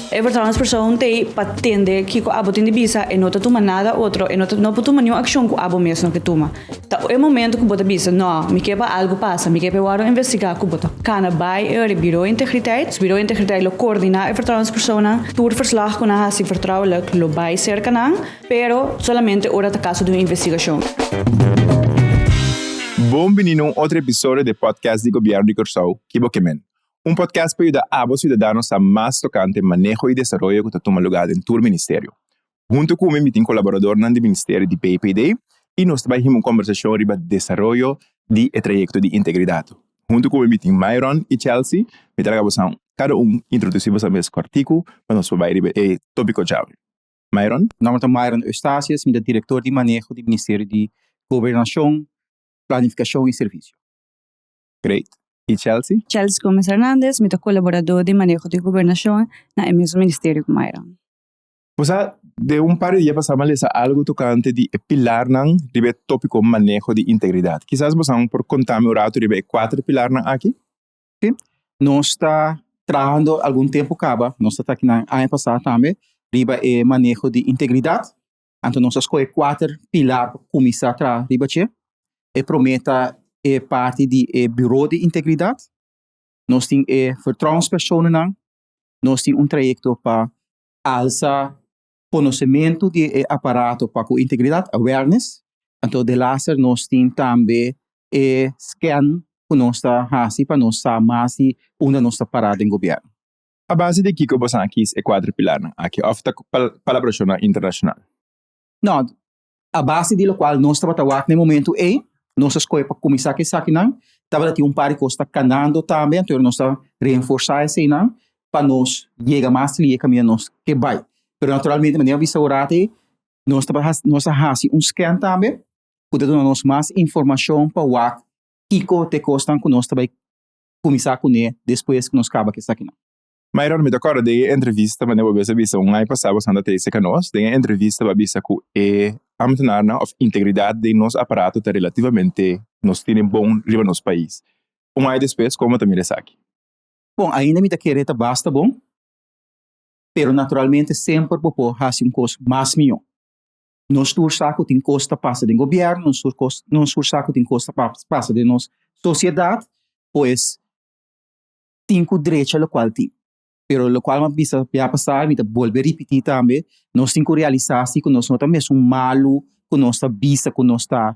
E vertrouwenspersoon t'ei pa tende kiko abo tin di bisa, e no ta tuma nada otro, e no ta no por tuma niun akshon ku abo mes no ke tuma. Ta e momento ku bo ta bisa, no, mi ke pa algu pasa, mi ke pa e wòrdu investigá, ku bo ta kana bai e ora Bureau Integriteit. Bureau Integriteit lo koordiná e vertrouwenspersoonnan. Tur verslag ku nan hasi vertrouwelijk lo bai serka nan, pero solamente ora ta kaso di un investigashon. Bon bini na un otro episodio di e podcast di Gobièrnu di Kòrsou, Ki Bo Ke Men? Un podcast pa yuda abo siudadano sa mas tokante maneho i desaroyo ku ta tuma lugá den tur ministerio. Huntu ku mi mi tin kolaboradornan di ministerio di BPD i nos ta bai hima un kombersashon riba desaroyo di e trayekto di integridat. Huntu ku mi mi tin Myron i Chelsea. Mi ta laga boso kada un introdusí boso mes kòrtiku pa nos por bai riba e tópiko djawe. Myron? Mi nòmber ta Myron Eustatius, mi ta direktor di maneho di Ministerio di Gobernashon, Planifikashon i Servisio. Great. I Chelsea? Chelsea Gomez Hernandez, mi ta kolaboradó di maneho di gobernashon na e mesun ministerio ku Myron. Bo sa, den un par di dia pasá mi a lesa algu tokante di e pilarnan riba e tópiko maneho di integridat. Kisas bo sa por konta mi un ratu riba e kuater pilarnan aki? Sí, nos ta trahando algun tempu kaba, nos ta taki nan aña pasá tambe, riba e maneho di integridat. Anto nos a skohe kuater pilar pa kuminsá traha riba dje. E promé ta e parti di e buro di integridat. Nos tin e vertrouwenspersonennan. Nos tin un trayekto pa alsa konosementu di e aparato pa ku integridat, awareness. Anto delaster nos tin tambe e scan ku nos ta hasi pa nos sa mas di unda nos ta pará den gobièrnu. A base di kiko boso a kis e kuater pilarnan aki òf ta palabrashonnan internashonal? No, a base di lokual nos tabata wak na e momentu ei, nos a skohe pa kuminsá ku esakinan. Tabata tin un par di kos ta kanando tambe, anto nos ta reenforsá eseinan pa nos yega mas lie kaminda nos ke bai. Pero naturalmente, manera mi a bisa ora ei, nos tabata hasi, nos a hasi un scan tambe ku ta duna nos mas informashon pa wak kiko ta e kosnan ku nos ta bai kuminsá kuné despues ku nos kaba ku esakinan. Myron, mi ta kòrda den e entrevista manera bo bes a bisa un aña pasá bo santa trese ka nos, den e entrevista bo a bisa ku e ámtenarnan òf integridat den nos aparato ta relativamente nos tene bon riba nos pais. Un aña despues komo bo ta mira esaki? Bon, ainda mi ta kere ta basta bon, pero naturalmente semper bo por hasi un kos mas mihó. Nos tur sa ku tin kos ta pasa den gobièrnu, nos tur kos, nos tur sa ku tin kos ta pasa den nos sosiedat, pues tin ku drecha lokual tin. Pero lokual mi a bisa bia pasá i mi ta bolbe ripití tambe, nos tin ku realisá si ku nos no ta mesun malu ku nos ta bisa ku nos ta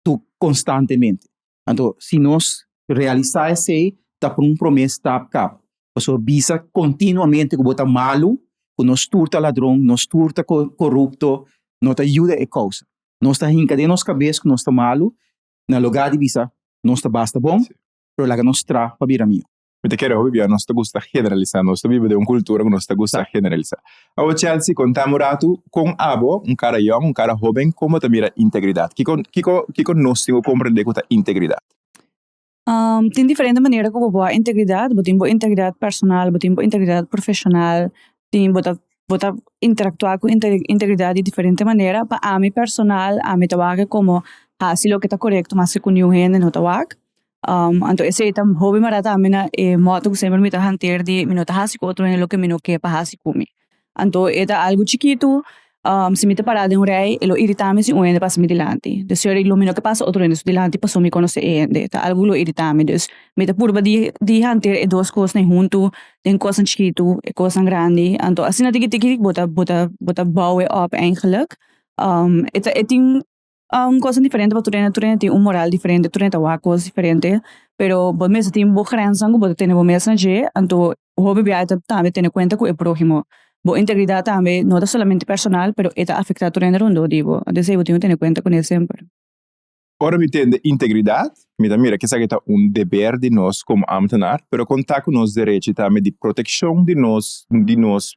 tur konstantemente. Anto si nos realisá esei ta por un promé stap kaba. Pasobra bisa kontinuamente ku bo ta malu, ku nos tur ta ladron, nos tur ta korupto, no ta yuda e kousa. Nos ta hinka den nos kabes ku nos ta malu, na lugá di bisa nos ta basta bon, pero laga nos tra pa bira mihó. Mi ta kere hopi bia nos ta gusta generalisá. Nos ta biba den un kultura ku nos ta gusta generalisá. Awor Chelsea, konta mi un ratu kon abo, un kara yòn, un kara hóben, kon bo ta mira integridat? Kiko kiko kiko nos tin ku komprendé ku ta integridat? Tin diferente manera ku bo por wak integridat. Bo tin bo integridat personal, bo tin bo integridat profeshonal, tin bo ta bo ta interaktuá ku integridat di diferente manera. Pa ami personal, ami ta wak komo hasi loke ta korekto maske ku niun hende no ta wak. Anto esei ta hopi mara tambe na e moto ku semper mi ta hanteer di mi no ta hasi ku otro hende loke mi no ke pa hasi ku mi. Anto e ta algu chikitu, si mi ta pará den un rei e lo iritá mi si un hende pasa mi dilanti. Dus si lo mi no ke pasa otro hende su dilanti pasobra mi konosé e hende. Ta algu ku lo iritá mi. Dus mi ta purba di di hanteer e dos kosnan huntu den kosnan chikitu e kosnan grandi. Anto asina tiki tiki bo ta bo ta bo ta bou e op eigenlijk. E ta e tin Cosnan diferente pa tur hende, tur hende tin un moral diferente, tur hende ta wak cos diferente, pero bo mester tin bo grensan ku bo ta tene bo mes na dje, anto hopi biaha ta tambe tene kuenta ku e prohimo. Bo integridat tambe no ta solamente personal, pero e ta afekta tur hende rondó di bo, entonces bo tin ku tene kuenta kuné semper. Ora mi tende integridat, mi ta mira ku esaki ta un deber di nos komo ámtenar, pero konta ku nos derechi tambe di protekshon di nos di nos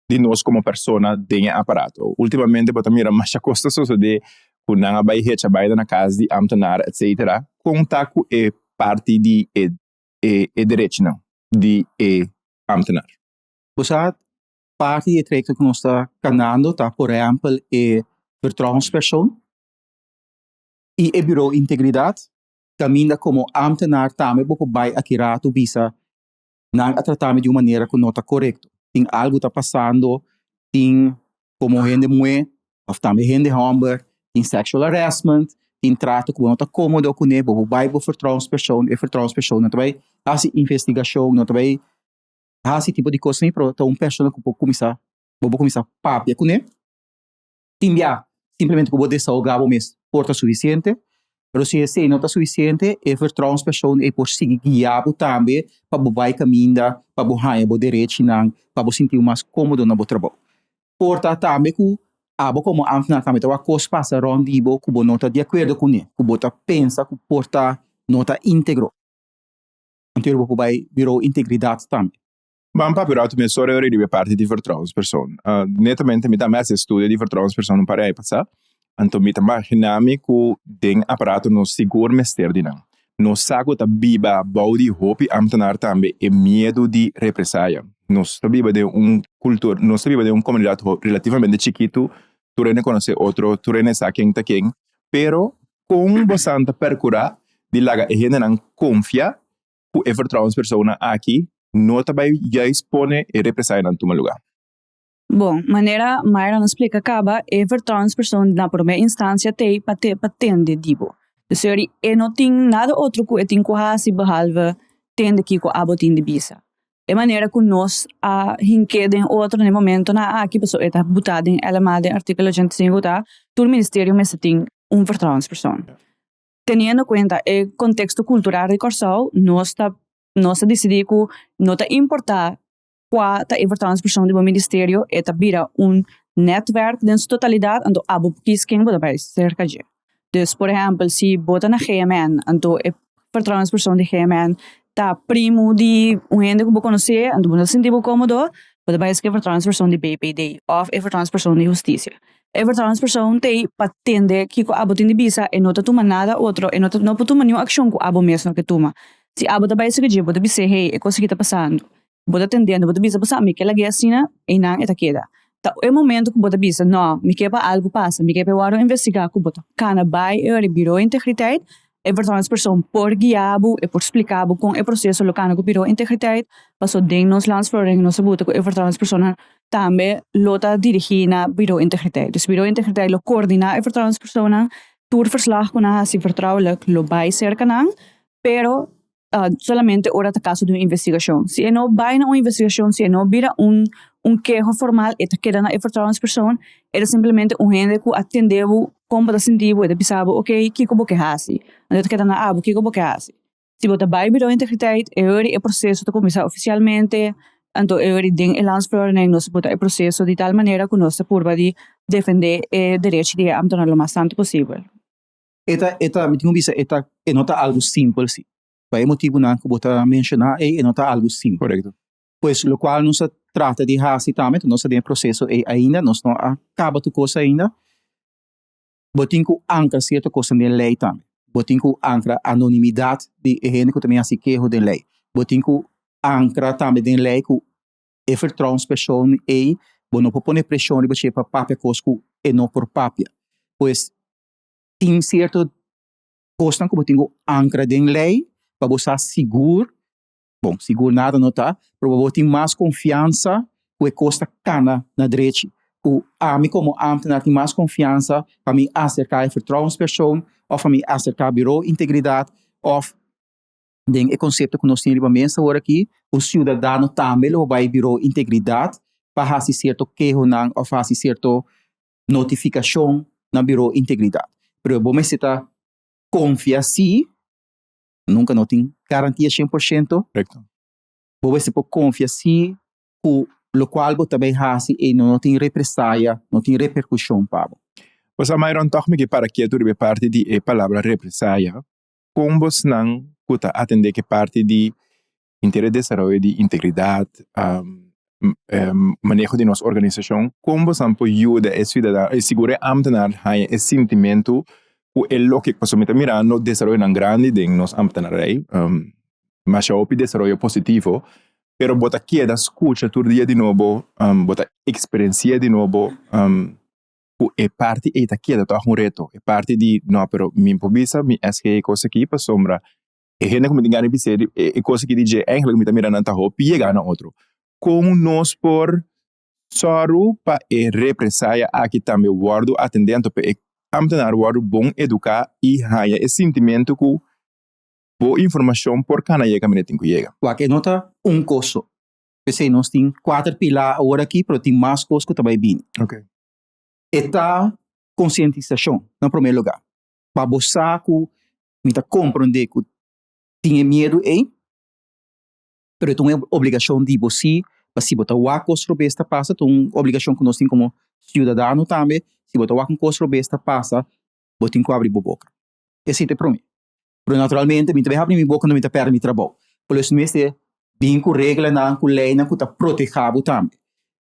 di nos komo persona den e aparato. Ultimamente bo ta mira masha kos ta sosodé ku nan a bai hecha baida na kas di ámtenar etcetera. Kon ta ku e parti di e e derechinan di e ámtenar? Bo sa parti di e trayekto ku nos ta kanando ta por ehèmpel e vertrouwenspersoon i e buro integridat kaminda komo ámtenar tambe bo por bai aki ratu bisa nan a trata mi di un manera ku no ta korekto. Tin algu ta pasando, tin komo hende muhé òf tambe hende hòmber, tin sexual harassment, tin trato ku bo no ta kómodo kuné, bo por bai bo vertrouwenspersoon, e vertrouwenspersoon no ta bai hasi investigashon, no ta bai hasi tipo di kosnan, pero ta un persona ku por kuminsá, bo por kuminsá papia kuné. Tin bia simplemente ku bo desahogá bo mes por ta sufisiente, pero si esei no ta sufisiente e vertrouwenspersoon ei por sigui guia bo tambe pa bo bai kaminda, pa bo haña bo derechinan, pa bo sinti bo mas kómodo na bo trabou. Por ta tambe ku abo komo ámtenar tambe ta wak kos pasa rònt di bo ku bo no ta di akuerdo kuné, ku bo ta pensa ku por ta no ta íntegro. Anto bo por bai Buro Integridat tambe. Ban papia rato mesora ora riba e parti di vertrouwenspersoon. Netamente mi tambe a hasi estudio di vertrouwenspersoon un par di aña pasá. Anto mi ta magina mi ku den aparato nos sigur mester di nan. Nos sa ku ta biba bou di hopi ámtenar tambe e miedu di represaya. Nos ta biba den un kultura, nos ta biba den un komunidat relativamente chikitu, tur hende konosé otro, tur hende sa ken ta ken. Pero kon bosan ta perkurá di laga e hendenan konfia ku e vertrouwenspersoonnan aki no ta bai juist pone e represayanan tuma lugá? Bon, manera Myron a splika kaba, e vertrouwenspersoon na promé instansia t'ei pa te pa tende di bo. Dus seri e no tin nada otro ku e tin ku hasi behalve tende kiko abo tin di bisa. E manera ku nos a hink'é den otro na e momentonan aki, pasobra e ta butá den LMA den artíkulo 85 ta, tur ministerio mester tin un vertrouwenspersoon. Teniendo kuenta e konteksto kultural di Kòrsou, nos ta nos a disidí ku no ta importá kua ta e vertrouwenspersoon di bo ministerio, e ta bira un nètwèrk den su totalidat, anto abo por kis ken bo ta bai serka dje. Dus por ehèmpel si bo ta na GMN, anto e vertrouwenspersoon di GMN ta primu di un hende ku bo konosé, anto bo no ta sinti bo kómodo, bo ta bai eske e vertrouwenspersoon di BPD òf e vertrouwenspersoon di hustisia. E vertrouwenspersoon t'ei pa tende kiko abo tin di bisa, e no ta tuma nada otro, e no ta no por tuma niun akshon ku abo mes no ke tuma. Si abo ta bai esaki dje, bo ta bis'é, hey, e kos aki ta pasando. Bo ta tendendo, bo ta bisa, Pasá, mi ke lag'é asina, einan e ta keda. Ta e momento ku bo ta bisa, No, mi ke pa algu pasa, mi ke pa e wòrdu investigá, ku bo ta kana bai e ora Biro Integriteit, e vertrouwenspersoon por guia bo, e por splika bo kon e proseso lo kana ku Biro Integriteit, paso den nos landsverordening nos a buta ku e vertrouwenspersoonnan tambe lo ta dirigí na Biro Integriteit. Dus Biro Integriteit lo koordiná e vertrouwenspersoonnan, tur verslag ku nan hasi vertrouwelijk lo bai serka nan, pero solamente ora ta kaso di un investigashon. Si e no bai na un investigashon, si e no bira un un keho formal, e ta keda na e vertrouwenspersoon, e ta simplemente un hende ku a tende bo kon bo ta sinti bo, e ta bisa bo oke kiko bo ke hasi, anto e ta keda na abo kiko bo ke hasi. Si bo ta bai Bureau Integriteit e ora e proseso ta kuminsá ofisialmente, anto e ora den e landsverordening nos ta buta e proseso di tal manera ku nos ta purba di defendé e derechi di e ámtenar lo mas tantu posibel. E ta, e ta, mi tin ku bisa e ta, e no ta algu simpel si. Pa e motibunan ku bo ta menshoná ei, e no ta algu simpel. Korekto. Pues lokual nos a trata di hasi tambe, nos ta den e proseso ei ainda, nos no a kaba tur kos ainda. Bo tin ku ankra sierto kosnan den lei tambe. Bo tin ku ankra anonimidat di e hende ku ta bin hasi keho den lei. Bo tin ku ankra tambe den lei ku e vertrouwenspersoon ei, bo no por pone preshon riba dje pa papia kos ku e no por papia. Pues tin sierto kosnan ku bo tin ku ankra den lei pa bo sa sigur, bon sigur nada no ta, pero pa bo tin mas konfiansa ku e kos ta kana na drechi. Ku ami komo ámtenar tin mas konfiansa pa mi aserká e vertrouwenspersoon òf pa mi aserká Buro Integridat òf den e konsepto ku nos tin riba mesa awor aki, un siudadano tambe lo bai Buro Integridat pa hasi sierto kehonan òf hasi sierto notifikashon na Buro Integridat. Pero bo mester ta konfia si, nunka no tin garantia shen por shento, bo mester por konfia si ku lokual bo ta bai hasi ei no tin represaya, no tin reperkushon pa bo. Pues a Myron tòg mi ke para ketu riba e parti di e palabra represaya. Kon bosnan ku ta atendé ku e parti di henter e desaroyo di integridat, maneho di nos organisashon, kon bosan por yuda e siudadano, e sigur e ámtenar haña e sintimentu ku e loke, pasobra mi ta mirando desaroyonan grandi den nos ámtenarij, masha hopi desaroyo positivo, pero bo ta keda skucha tur dia di nobo, bo ta eksperensia di nobo ku e parti ei ta keda tòg un reto, e parti di no pero mi por bisa mi SG e kos aki pasobra e hende ku mi tin gana di bis'é e kos aki di dje eigenlijk mi ta mira nan ta hopi yega na otro. Kon nos por sòru pa e represaya aki tambe wòrdu atendé anto pa e ámtenar wòrdu bon eduká i haña e sintimentu ku bo informashon por kana yega kaminda tin ku yega? Wak e no ta un kos so. P'esei nos tin kuater pilá awor aki pero tin mas kos ku ta bai bini. E ta konsientisashon na promé lugá. Pa bo sa ku mi ta komprondé ku tin e miedu ei, pero e ta un obligashon di bo si, pa si bo ta wak kos robes ta pasa, ta un obligashon ku nos tin komo siudadano tambe, si bo ta wak un kos robes ta pasa, bo tin ku abri bo boka. Esei ta e promé. Pero naturalmente mi ta bai habri mi boka no mi ta pèrdè mi trabou. Por eso mi mester bin ku reglanan, ku leinan ku ta protehá bo tambe.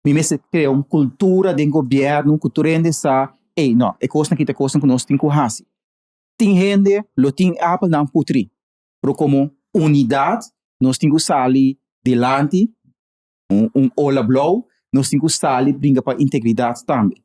Mi mester krea un kultura den gobièrnu ku tur hende sa, ey no, e kosnan aki ta e kosnan ku nos tin ku hasi. Tin hende lo tin apelnan putrí, pero komo unidat nos tin ku sali dilanti, un ola blou, nos tin ku sali bringa pa integridat tambe.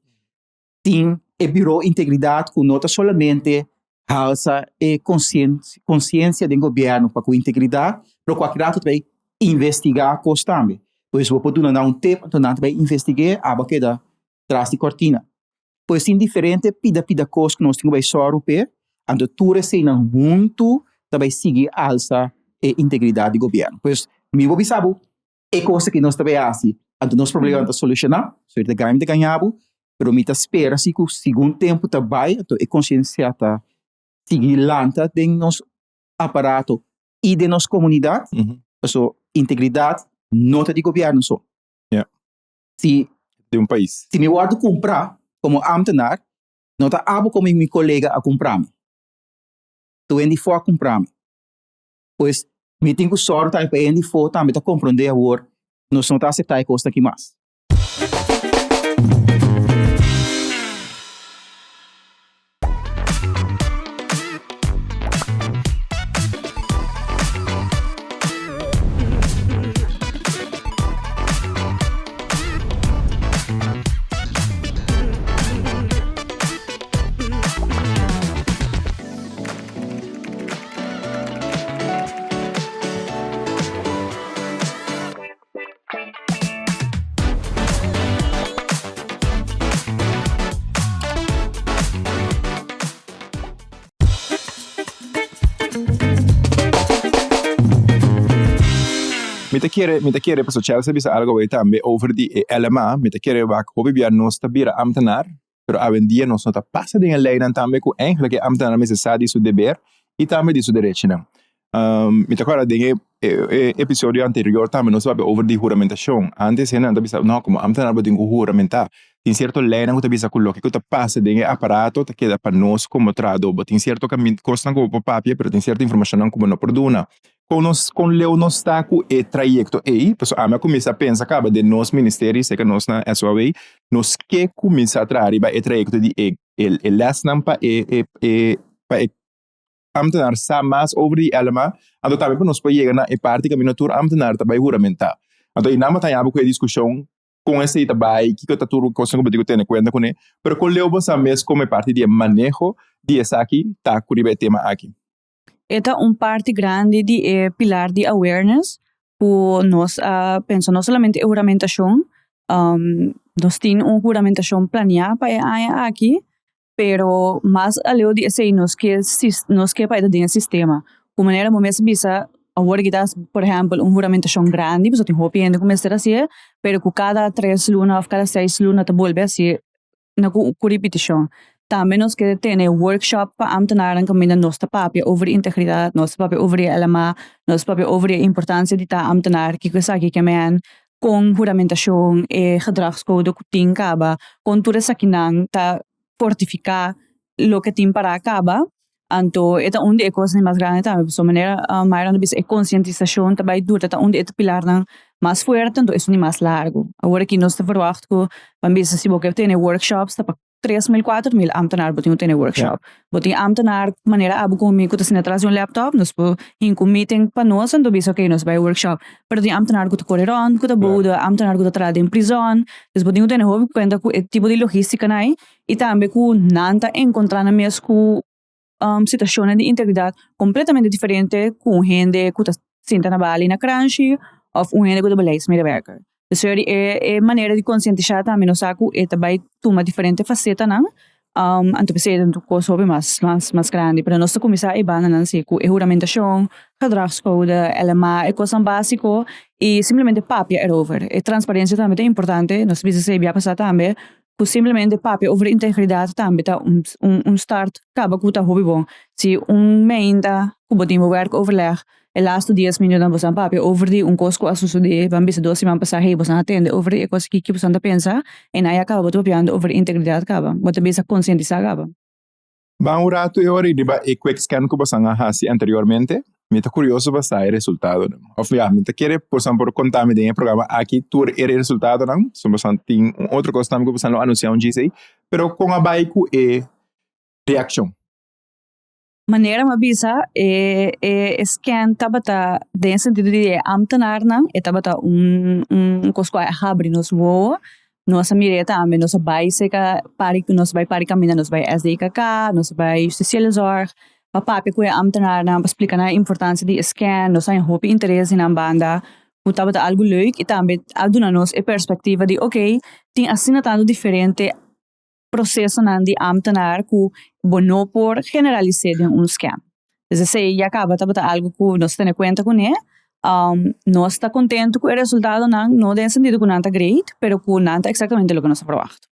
Tin e Buro Integridat ku no ta solamente halsa e konsiensia den gobièrnu pa ku integridat, pero ku aki rato ta bai investigá kos tambe. Pues bo por duna nan un tip, anto nan ta bai investig'é, abo a keda tras di kortina. Pues tin diferente pida pida kos ku nos tin ku bai sòru p'e, anto tur eseinan huntu ta bai sigui alsa e integridat di gobièrnu. Pues mi por bisa bo e kos aki nos ta bai hasi, anto nos problema ta solushoná, so ta gaña mi ta gaña bo, pero mi ta spera si ku segun tempu ta bai anto e konsiensia ta sigui lanta den nos aparato i den nos komunidat, paso integridat no ta di gobièrnu so. Si di un pais. Si mi wòrdu kumprá komo ámtenar, no ta abo komo mi kolega a kumprá mi. Tur hende fo a kumprá mi. Pues mi tin ku sòru tambe pa e hende fo tambe ta komprondé awor nos no ta aseptá e kosnan aki mas. Mi ta kere, mi ta kere, pasobra Chelsea a bisa algo awey tambe over di e LMA, mi ta kere wak hopi bia nos ta bira ambtenaar, pero awendia nos no ta pasa den e leynan tambe cu eigenlijk e ambtenaar mester sa di su deber y tambe di su derechinan. Mi ta acorda den e episodio anterior tambe nos a papia over di huramentacion. Antes hendenan ta bisa no como ambtenaar bo tin cu huramenta. Tin cierto leynan cu ta bisa cu loke cu ta pasa den e aparato ta keda pa nos como trahador. Bo tin cierto cosnan cu bo por papia pero tin cierto informacionnan cu bo no por duna. Kon nos kon leu nos ta ku e trayekto ei? Pasobra ami a kuminsá pensa kaba den nos ministerio serka nos na SOAW, nos ke kuminsá traha riba e trayekto di e e lèsnan pa e e e pa e ámtenar sa mas over di LMA, anto tambe pa nos por yega na e parti kaminda tur ámtenar ta bai huramentá. Anto einan bo ta haña bo ku e diskushon kon esei ta bai, kiko ta tur kosnan ku bo tin ku tene kuenta kuné, pero kon leu bo sa mes komo e parti di e maneho di esaki ta ku riba e tema aki. E ta un parti grandi di e pilar di awareness ku nos a pensa no solamente e huramentashon, nos tin un huramentashon planeá pa e aña aki, pero mas aleu di esei nos ke nos ke pa e ta den e sistema. Ku manera bo mes bisa awor ki ta por ehèmpel un huramentashon grandi pasobra tin hopi hende ku mester hasié, pero ku kada tres luna òf kada seis luna ta bolbe hasié na ku ku ripitishon. Tambe nos ke tene workshop pa ámtenarnan kaminda nos ta papia over di integridat, nos ta papia over di LMA, nos ta papia over di e importansia di ta ámtenar, kiko esaki ke men, kon huramentashon, e gedragskode ku tin kaba, kon tur esakinan ta fortifiká loke tin pará kaba. Anto e ta un di e kosnan mas grandi tambe pasobra manera Myron ta bisa e konsientisashon ta bai dura ta un di e pilarnan mas fuerte anto esun di mas largu. Awor aki nos ta verwacht ku ban bisa si bo ke tene workshops ta pa 3000 4000 ambtenaar bo tin ku tene workshop. Bo tin ambtenaar manera abo ku mi ku ta sinta tras di un laptop nos por hinku un meeting pa nos anto bisa ok nos bai workshop. Pero tin ambtenaar ku ta kore rònt ku ta bouda, ambtenaar ku ta traha den prizòn. Dus bo tin ku tene hopi kuenta ku e tipo di logístika nan ei. I tambe ku nan ta enkontrá nan mes ku situashonnan di integridat kompletamente diferente ku un hende ku ta sinta na bali na kranshi. òf un hende ku ta beleidsmedewerker. Dus e e manera di konsientisá tambe nos sa ku e ta bai tuma diferente fasetanan, anto p'esei ta un kos hopi mas mas mas grandi. Pero nos ta kuminsá e bandanan si ku e huramentashon, gedragscode, LMA, e kosnan básiko i simplemente papia erover. E transparensia tambe ta importante, nos a bisa esei bia pasá tambe, ku simplemente papia over integridat tambe ta un un start kaba ku ta hopi bon. Si un meinta ku bo tin bo werkoverleg e lastu dies minuutnan boso a papia over di un kos ku a sosodé, ban bisa dos siman pasá, hey boso a tende over di e kos aki, ki boso ta pensa? En ai a kaba bo ta papiando over integridat kaba, bo ta bisa konsientisá kaba. Ban un ratu e ora i riba e quick scan ku boso a hasi anteriormente. Mi ta kurioso pa sa e resultadonan. Òf ya, mi ta kere boso por konta mi den e programa aki tur e resultadonan. So boso tin un otro kos tambe ku boso lo anunsiá un djis ei. Pero kon a bai ku e reakshon? Manera mi a bisa e e scan tabata den sentido di e ambtenaarnan e tabata un un kos ku a habri nos wowo. Nos a mir'é tambe, nos a bai serka pari nos a bai pari kaminda, nos a bai SDKK, nos a bai Justitiële Zorg pa papia ku e ambtenaarnan pa splika nan e importansia di e scan. Nos a haña hopi interes di nan banda ku tabata algu leuk i tambe a duna nos e perspektiva di oke tin asina tantu diferente prosesonan di ambtenaar ku bo no por generalis'é den un scan. Dus esei ya kaba tabata algu ku nos tene kuenta kuné. Nos ta kontentu ku e resultadonan, no den sentido ku nan ta great, pero ku nan ta eksaktamente loke nos a ferwagt.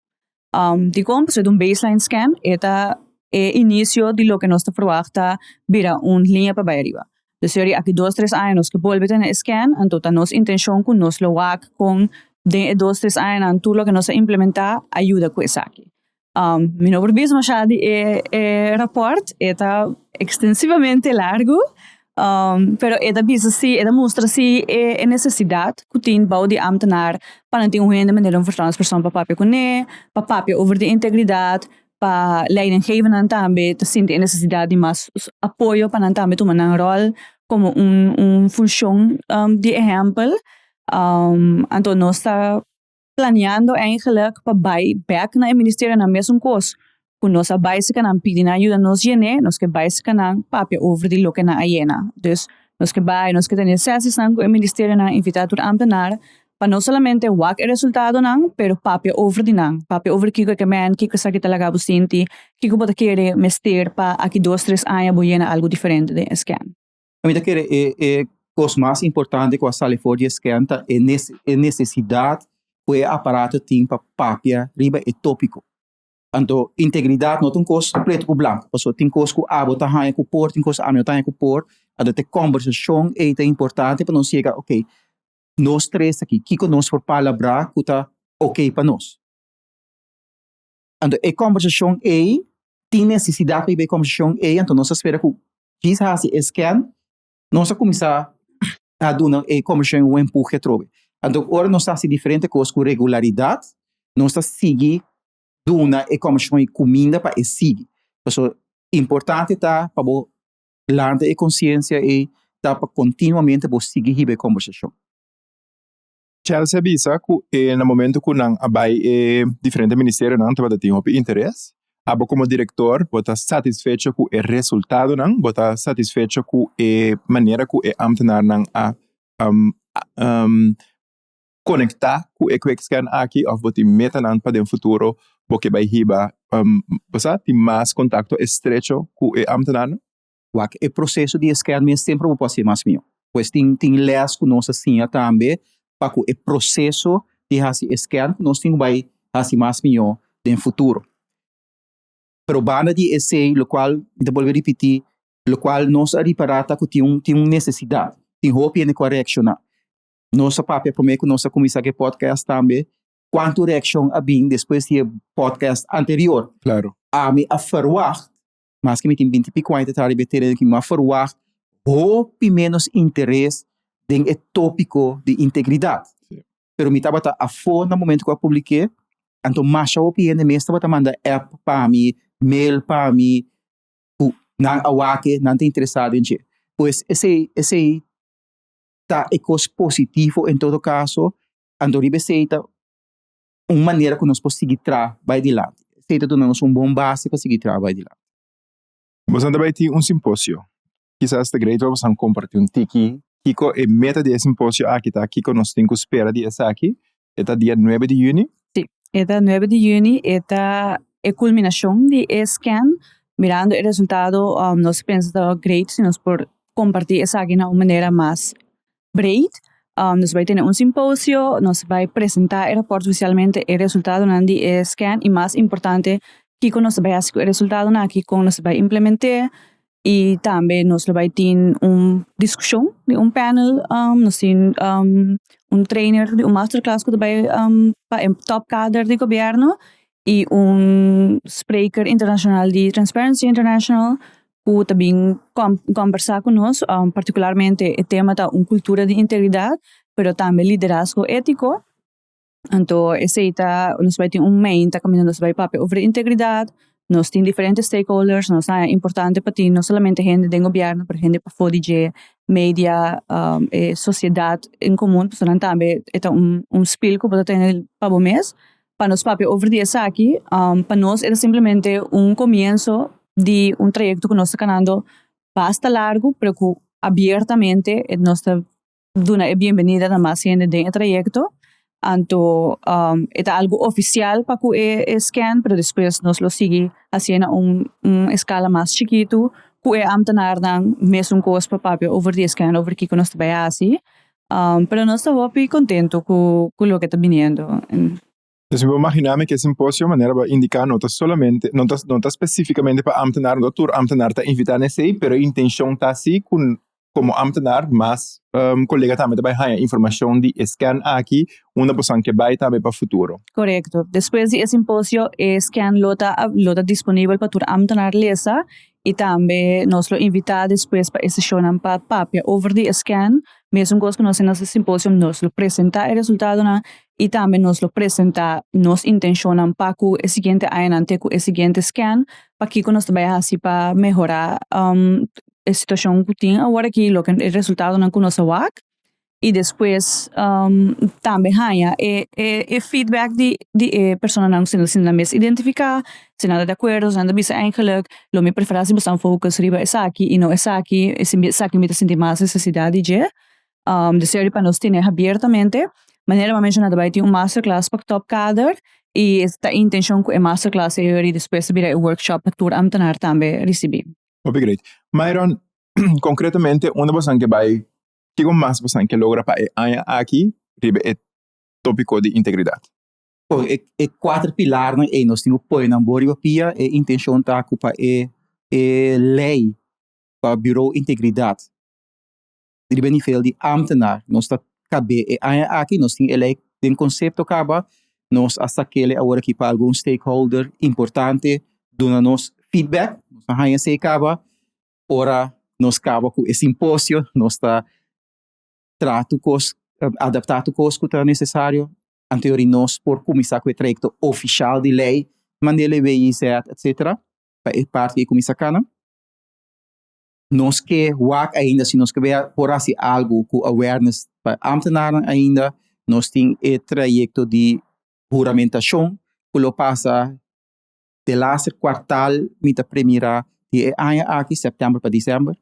Dikon? Pasobra ta un baseline scan, e ta e inisio di loke nos ta ferwagt ta bira un liña pa bai ariba. Dus yori aki dos tres aña nos ke bolbe tene e scan, anto ta nos intenshon ku nos lo wak kon den e dos tres añanan tur loke nos a implementá a yuda ku esaki. Mi no por bisa masha di e e rapòrt, e ta ekstensivamente largu, pero e ta bisa si, e ta mustra si e nesesidat ku tin bou di ámtenar pa nan tin un hende manera un vertrouwenspersoon pa papia kuné, pa papia over di integridat, pa leidinggevendenan tambe ta sinti e nesesidat di mas apoyo pa nan tambe tuma nan ròl komo un un funshon di ehèmpel. Anto nos ta planeando eigenlijk pa bai bek na e ministerionan mesun kos ku nos a bai seka nan pidi nan yuda nos yen'é, nos ke bai seka nan papia over di loke nan a yena. Dus nos ke bai, nos ke tene sesisnan ku e ministerionan, invitá tur ámtenar pa no solamente wak e resultadonan, pero papia over di nan, papia over kiko e ke men, kiko esaki ta laga bo sinti, kiko bo ta kere mester pa aki dos tres aña bo yena algu diferente den e scan. Mi ta kere e e kos mas importante ku a sali for di e scan ta e e nesesidat ku e aparato tin pa papia riba e tópiko. Anto integridat no ta un kos pretu ku blanku, pasobra tin kos ku abo ta haña ku por, tin kos ami no ta haña ku por. Anto e kòmbersashon ei ta importante pa nos yega, oke, nos tres aki, kiko nos por palabrá ku ta oke pa nos? Anto e kòmbersashon ei tin nesesidat pa riba e kòmbersashon ei, anto nos a spera ku djis hasi e scan, nos a kuminsá a duna e kòmbersashon un empuhe atrobe. Anto ora nos ta hasi diferente kos ku regularidat, nos ta sigui duna e kòmbersashon e kuminda pa e sigui. Pasobra importante ta pa bo lanta e konsiensia ei, ta pa kontinuamente bo sigui hiba e kòmbersashon. Chelsea a bisa ku e na momento ku nan a bai e diferente ministerionan tabata tin hopi interes. Abo komo direktor bo ta satisfecho ku e resultadonan? Bo ta satisfecho ku e manera ku e ámtenarnan a konektá ku e quickscan aki òf bo tin metanan pa den futuro bo ke bai hiba bo sa tin mas kontakto estrecho ku e ámtenarnan? Wak e proseso di e scan mes semper bo por hasié mas mihó. Pues tin tin lès ku nos a siña tambe pa ku e proseso di hasi e scan ku nos tin ku bai hasi mas mihó den futuro. Pero banda di esei lokual mi ta bolbe ripití lokual nos a ripará ta ku tin un tin un nesesidat, tin hopi hende ku a reakshoná. Nos a papia promé ku nos a kuminsá ku e podcast tambe kuantu reakshon a bin despues di e podcast anterior. Klaro. Ami a ferwagt Maske mi tin binti pico aña ta traha riba e tereno aki, mi a ferwagt hopi ménos interes den e tópiko di integridat. Pero mi tabata afó na momento ku a publik'é, anto masha hopi hende mes tabata manda app pa mi, mail pa mi, ku nan a wak e, nan ta interesá den dje. Pues esei, esei ta e kos positivo en todo kaso, anto riba esei ta un manera ku nos por sigui traha bai dilanti. Esei ta duna nos un bon base pa sigui traha bai dilanti. Boso ta bai tin un simposio. Kisas ta great pa boso komparti un tiki Kiko e meta di e simposio aki ta? Kiko nos tin ku spera di esaki? E ta dia nuebe di yüni. Sí, e ta nuebe di yüni, e ta e kulminashon di e scan. Mirando e resultado nos pensa ta great si nos por kompartí esaki na un manera mas breed. Nos bai tene un simposio, nos bai presentá e rapòrt ofisialmente, e resultadonan di e scan i mas importante kiko nos ta bai hasi ku e resultadonan aki, kon nos ta bai implement'é i tambe nos lo bai tin un diskushon di un panel, nos tin un trainer di un masterclass ku ta bai pa e top kader di gobièrnu i un spreker internashonal di Transparency International ku ta bin kombersá ku nos, partikularmente e tema ta un kultura di integridat, pero tambe liderazgo étiko. Anto esei ta, nos bai tin un meinta kaminda nos bai papia over integridat, nos tin diferente stakeholders, nos haña importante pa tin no solamente hende den gobièrnu pero hende pafó di dje, media, e sosiedat en komun, pasobra nan tambe e ta un spil ku bo ta tene pa bo mes. Pa nos papia over di esaki, pa nos e ta simplemente un comienzo di un trayecto cu nos ta canando basta largo, pero cu abiertamente nos ta duna e bienvenida na mas hende den e trayecto. Anto e ta algo oficial pa cu e scan, pero despues nos lo sigui hacié na un escala mas chikito cu e ambtenaarnan mesun cos pa papia over di e scan, over kico nos ta bay haci. Pero nos ta hopi contento cu cu loke ta biniendo. Dus mi por magina mi cu e simposio manera bo a indica no ta solamente, no ta no ta specificamente pa ambtenaar, no tur ambtenaar ta invita na esey, pero e intencion ta si cu como ambtenaar mas colega tambe ta bay haya informacion di e scan aki unda bosan ke bay tambe pa futuro. Corecto. Despues di e simposio e scan lo ta lo ta disponibel pa tur ambtenaar lesa I tambe nos lo invitá despues pa e seshonnan pa papia over di e scan. Mesun kos ku nos hasi na simposium, nos lo presentá e resultadonan i tambe nos lo presentá nos intenshonnan pa ku e siguiente añanan te ku e siguiente scan, pakiko nos ta bai hasi pa mehorá e situashon ku tin awor aki, loke e resultadonan ku nos a wak. I despues tambe haña e e feedback di di e personanan ku si nan mes identifiká, si nan ta di akuerdo, si nan ta bisa eigenlijk lo mi preferá si boso focus riba esaki i no esaki, esaki mi ta sinti mas nesesidat di dje. Deseo pa nos tene abiertamente. Manera mi a menshoná ta bai tin un masterclass pa topkader i ta intenshon ku e masterclass ei yori despues ta bira e workshop pa tur ambtenaar tambe risibí. Hopi great. Myron, konkretamente unda boso ke bai Kiko mas bosan ke logra pa e aña aki riba e topiko di integridat? Bon, e e kuater pilarnan ei nos tin ku pone nan bo riba pia. E intenshon ta ku pa e e lei pa Bureau Integridat riba e nivel di ámtenar nos ta kab'é e aña aki. Nos tin e lei den konsepto kaba, nos a sak'el awor aki pa algun stakeholder importante duna nos feedback. Nos a haña esei kaba. Ora nos kaba ku e simposio, nos ta traha tur kos, adaptá tur kos ku ta nesesario. Anto yori nos por kuminsá ku e trayekto ofishal di lei, manera e WIZ, etsetera, pa e parti ei kuminsá kana. Nos ke wak ainda si nos ke bea por hasi algu ku awareness pa ámtenarnan ainda. Nos tin e trayekto di huramentashon ku lo pasa Delaster kwartal mi ta premira di e aña aki, sèptèmber pa desèmber.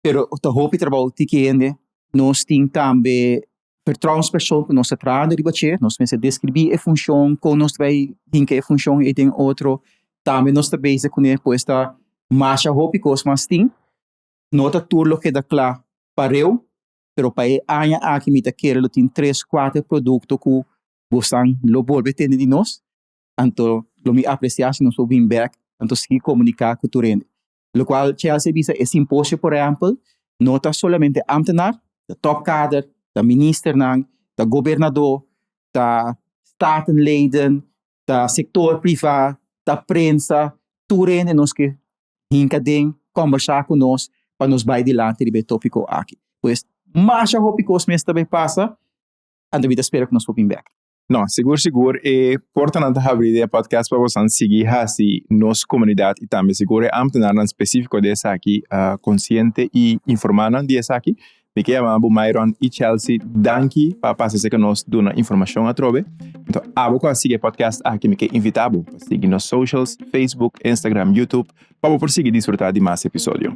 Pero ta hopi trabou tiki hende. Nos tin tambe vertrouwenspersoon ku nos ta trahando riba dje. Nos mester deskribí e funshon, kon nos ta bai hinka e funshon ei den otro. Tambe nos ta bezig kuné, pues ta masha hopi kos mas tin. No ta tur lo keda kla pareu, pero pa e aña aki mi ta kere lo tin tres, kuater produkto ku bosan lo bolbe tende di nos, anto lo mi apresiá si nos por bin bèk, anto sigui komuniká ku tur hende. Lokual Chelsea a bisa, e simposio por ehèmpel no ta solamente ámtenar, ta tòpkader, ta ministernan, ta gobernadó, ta statenleden, ta sektor privá, ta prensa, tur hende nos ke hinka den kòmbersá ku nos pa nos bai dilanti riba e tópiko aki. Pues masha hopi kos mes ta bai pasa. Anto mi ta spera ku nos por bin bek. No, sigur sigur e portanan ta habri den e podcast pa bosan sigui hasi nos komunidat i tambe sigur e ámtenarnan spesífiko di esaki konsiente i informá nan di esaki. Mi ke yama bo Myron i Chelsea danki pa pasa esei ku nos duna informashon atrobe. Anto abo ku a sigui e podcast aki mi ke invitá bo pa sigui nos socials, Facebook, Instagram, YouTube, pa bo por sigui disfrutá di mas episodio.